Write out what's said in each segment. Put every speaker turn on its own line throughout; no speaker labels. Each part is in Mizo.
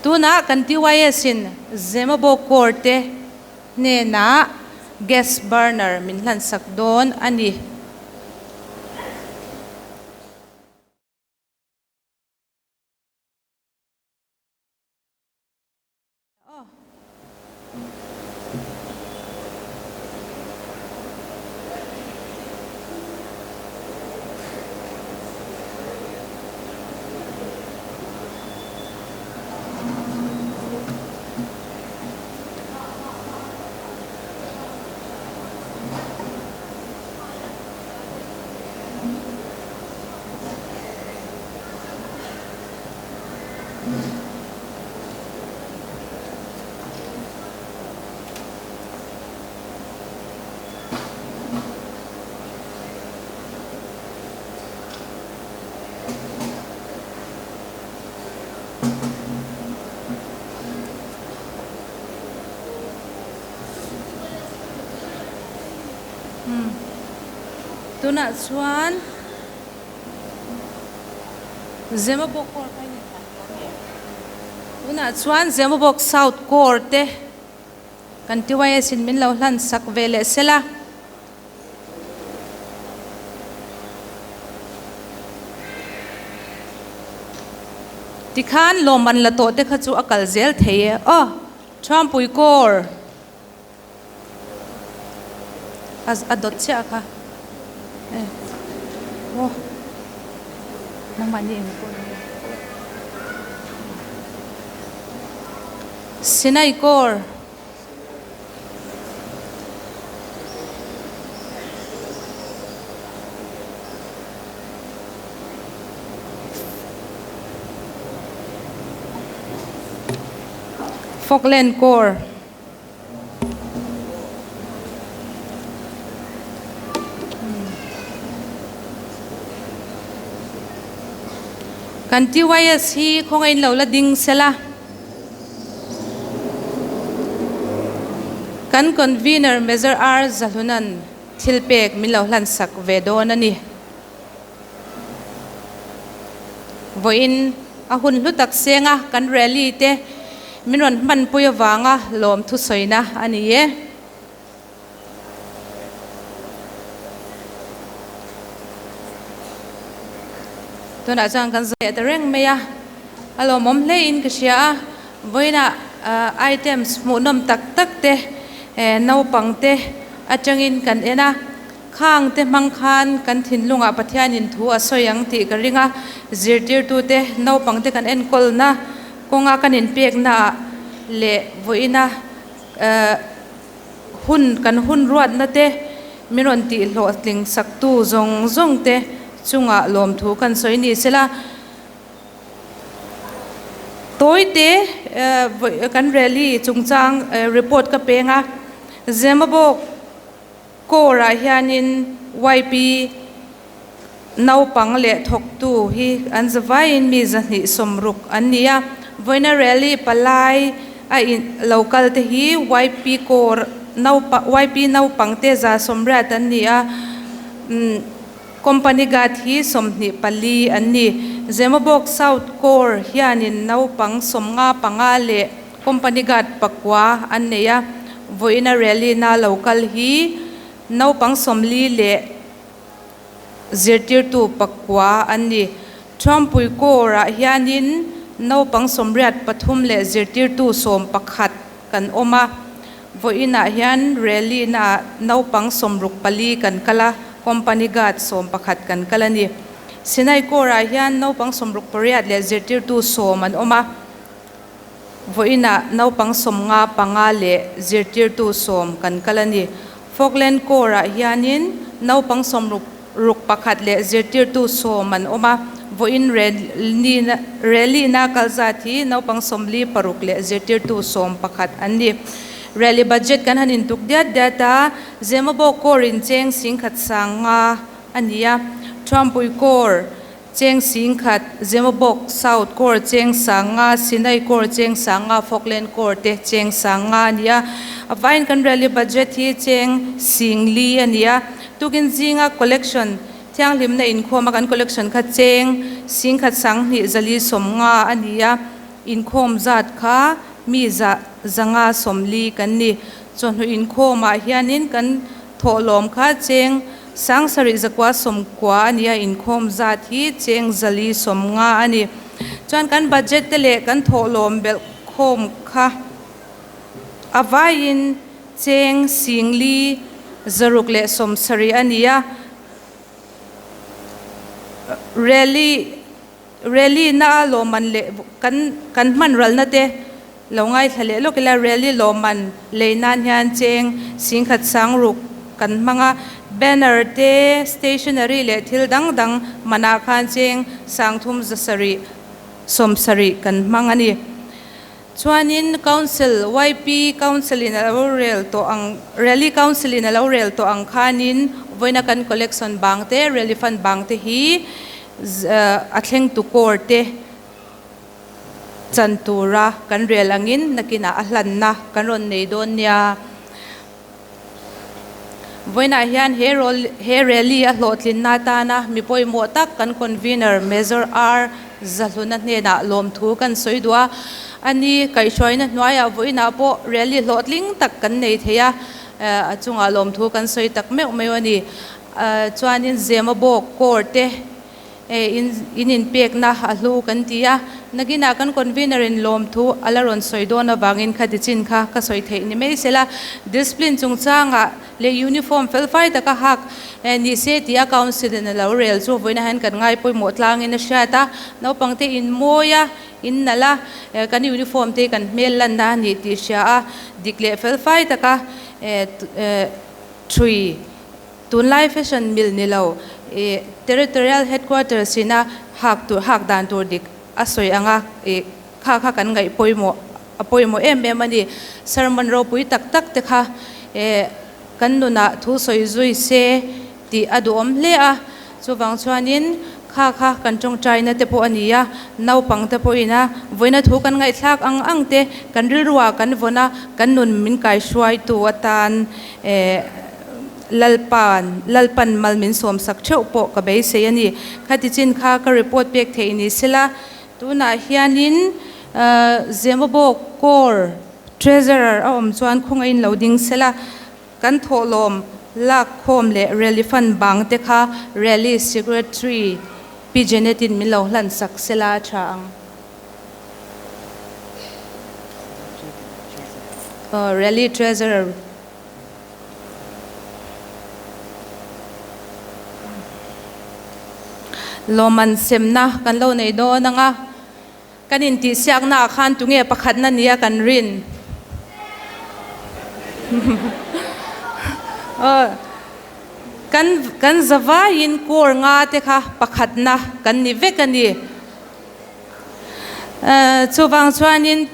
Tunah kan TYS in Zemabawk Corps te hnenah gas burner min hlansak dawn a ni. Tunah chuan Zemabawk Corps kha in inhlan tawh a mi? Tunah chuan Zemabawk South Corps te kan TYS in min lo hlan sak ve leh sela. Tikhan lawm an la tawh te kha chu a kal zel thei e. Aw, Thuampui Corps a a dawt chiah kha e aw nangmahni eng pawh ni Sinai Corps. Falkland Corps. Kan TYS hi khawngaih in lo la ding sela. Kan Convener Major R Zahlunan thil pek min lo hlansak ve dawn a ni. Vawiin a hun hlu tak senga kan rally te min rawn hmanpui avanga lawm thusawina a ni e. Tunah chuan kan zah ta reng mai a, a lawmawm hlein ka hria a, vawiinah items hmuhnawm tak tak te naupang te atangin kan en a. Khang te hmang khan kan thinlungah Pathianin thu a sawi ang tih ka ring a, zirtirtute, naupangte kan enkawlna kawnga kan inpeknaah leh vawiina hun kan hun ruatna te min rawn tihhlawhtling saktu zawng zawng te chungah lawmthu kan sawi ni sela. Tawite kan rally chungchang report ka peng a, Zemabawk Corps ah hianin YP naupang leh thawktu hi an zavaiin mi 260 an ni a. Vawiina rally palai a in lo kal te hi YP Corps naupa YP naupang te 180 an ni a. Company guard hi 24 an ni. Zemabawk South Corps hianin naupang 55 leh Company guard pakua an nei a, vawiina rally na lo kal hi naupang 40 leh zirtirtu pakua an ni. Thuampui Corps ah hianin naupang 83 leh zirtirtu 11 kan awm a, vawiinah hian rally na ah naupang 64 kan kal a, company guard 11 kan kal a ni. Sinai Corps ah hian naupang 68 leh zirtirtu 10 an awm a. Vawiinah naupang 55 leh zirtirtu 10 kan kal a ni. Falkland Corps ah hianin naupang 61 leh zirtirtu 10 an awm a. Vawiin rally-na kal zat hi naupang 46 leh zirtirtu 11 an ni. Rally budget kan han intuk diat diat a, Zemabawk Corps in cheng 10,500 a ni a, Thuampui Corps, Cheng 10,000, Zemabawk South Corps cheng 5,000, Sinai Corps cheng 5,000, Falkland Corps te cheng 5,000 a ni a. A vaiin kan rally budget hi cheng 4,000 a ni a. Tukin zinga collection thianghlimna inkhawma kan collection kha cheng 10,250 a ni a. inkhawm zat kha mi za zanga 40 kan ni. Chawhnu inkhawmah hianin kan thawhlawm kha cheng 7990 a ni a, inkhawm zat hi cheng 450 a ni. Chuan kan budget te leh kan thawhlawm belh khawm kha a vaiin cheng 5670 a ni a. Rally Rally na lawmman leh kan kan hman ralna te lo ngaithla leh lawk ila rally lawmman lei nan hian cheng 1600 kan hmang a, banner te, stationery leh thil dang dang manah khan cheng 3770 kan hmang a ni. Chuanin Council, YP Council in a lo rel tawh ang, Rally Council in a lo rel tawh ang khanin vawiina kan collection bang te, Rally Fund bang te hi a thlengtu core te chan tura kan rel angin nakinah a hlanna kan rawn nei dawn nia. Vawiinah hian he he rally a hlawhtlinna atana mi pawimawh tak kan convener Major R Zahluna hnenah lawmthu kan sawi duh a, a ni kaihhruaina hnuaiah vawiinah pawh rally hlawhtling tak kan nei thei a, a chungah lawmthu kan sawi tak meuh meuh a ni. Chuanin Zemabawk Corps te In in inpekna a hlu kan ti a, nakinah kan convener in lawmthu a la rawn sawi dawn avangin kha tichin kha ka sawi theih ni mai sela, discipline chungchangah leh uniform felfai taka hak ni se tia council in a lo rel chu vawiin hian kan ngai pawimawh tlangin a hriat a, naupangte in mawi a, in nalh a, kan uniform te kan hmel lanna a nih tih hria a, dik leh felfai taka thui. Tunlai fashion mil ni lo i Territorial Headquarters ina hak tur hak dan tur dik a sawi ang a, i kha kha kan ngaih pawimawh a pawimawh em em a ni. Sermon ropui tak tak te kha e kan nunah thu sawi zui se tih a duhawm hle a, chuvang chuanin kha kha kan tawngtaina te pawh a ni a, naupang te pawhin a vawiina thu kan ngaihthlak ang ang te kan rilruah kan vawn a, kan nun min kaihruaitu atan e Lalpa'n, Lalpan mal min sawmsak theuh pawh ka beisei a ni. Khati chin kha ka report pek theih ni sela, tunah hianin Zemabawk Corps Treasurer a awm chuan khawngaihin lo ding sela, kan thawhlawm lakkhawm leh Rally Fund bang te kha Rally Secretary Pi Janet-in min lo hlansak sela a tha ang. Rally Treasurer. Lawmman semna kan lo nei dawn ang a, kan intihsiaknaah khan tunge pakhatna nia kan rin? Aw, kan kan zavaiin core nga te kha pakhatna kan ni vek a ni. Chuvang chuanin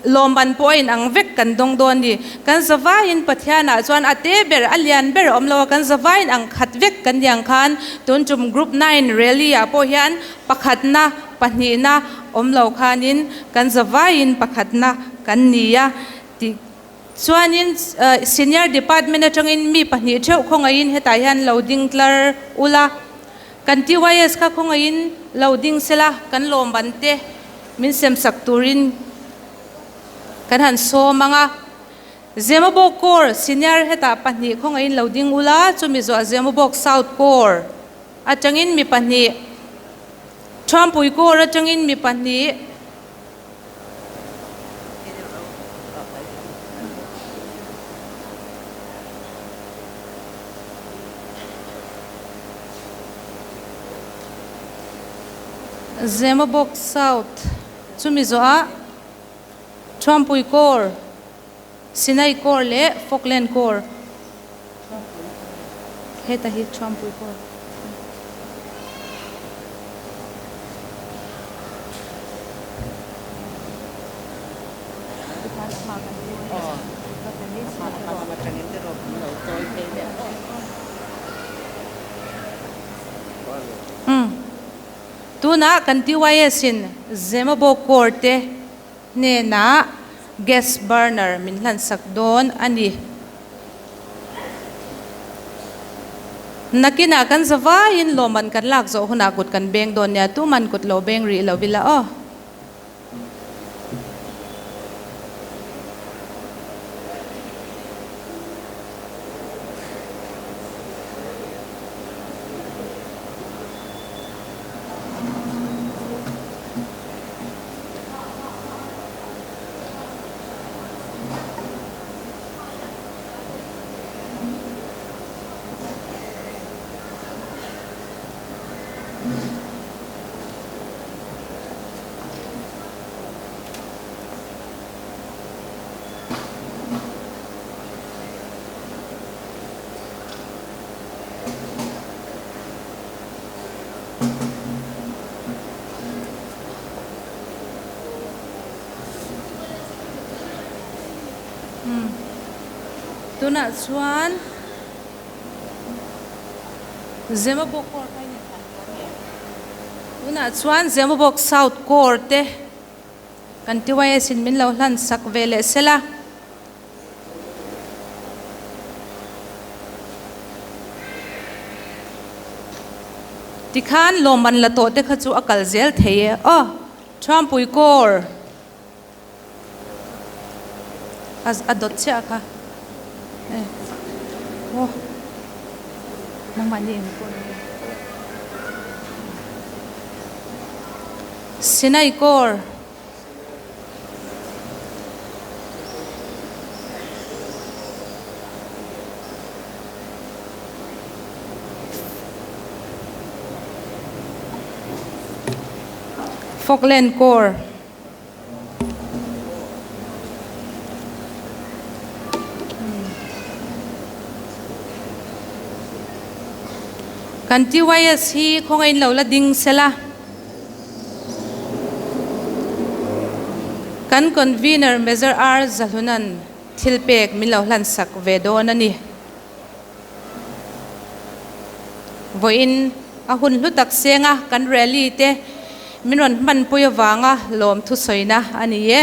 lawmman pawh a inang vek kan dawng dawn ni. Kan zavaiin Pathianah chuan a te ber, a lian ber a awm lo a, kan zavaiin ang khat vek kan ni ang khan tun tum Group Nine Rally ah pawh hian pakhatna, pahnihna awm lo khanin kan zavaiin pakhatna kan ni a tih chuanin Senior Department atangin mi pahnih theuh khawngaihin hetah hian lo ding tlar ula. Kan TYS kha khawngaihin lo ding sela, kan lawmban te min semsak turin kan han sawm ang a. Zemabawk Corps Senior hetah pahnih khawngaihin lo ding ula, chumi zuah Zemabawk South Corps atangin mi pahnih, Thuampui Corps atangin mi pahnih, Zemabawk South chumi zawhah Thuampui Corps, Sinai Corps leh Falkland Corps heta hi Thuampui Corps. Tunah kan TYS in Zemabawk Corps te hnenah gas burner min hlansak dawn a ni. Nakinah kan zavaiin lawmman kan lak zawh hunah kut kan beng dawn nia, tuman kut lo beng rih lo ila aw. Umm tunah chuan Zemabawk Corps kha in inthlan tawh a mi? Tunah chuan Zemabawk South Corps te kan TYS in min lo hlan sak ve leh sela. Tikhan lawmman la tawh te kha chu a kal zel thei e. Aw Thuampui Corps. A dawt chiah kha e aw nangmahni enkawl nge Sinai Corps Falkland Corps. Kan TYS hi khawngaih in lo la ding sela. Kan Convener Major R Zahlunan thil pek min lo hlan sak ve dawn a ni. Vawiin a hun hlu tak senga kan rally te min rawn hmanpui avanga lawm thusawina a ni e.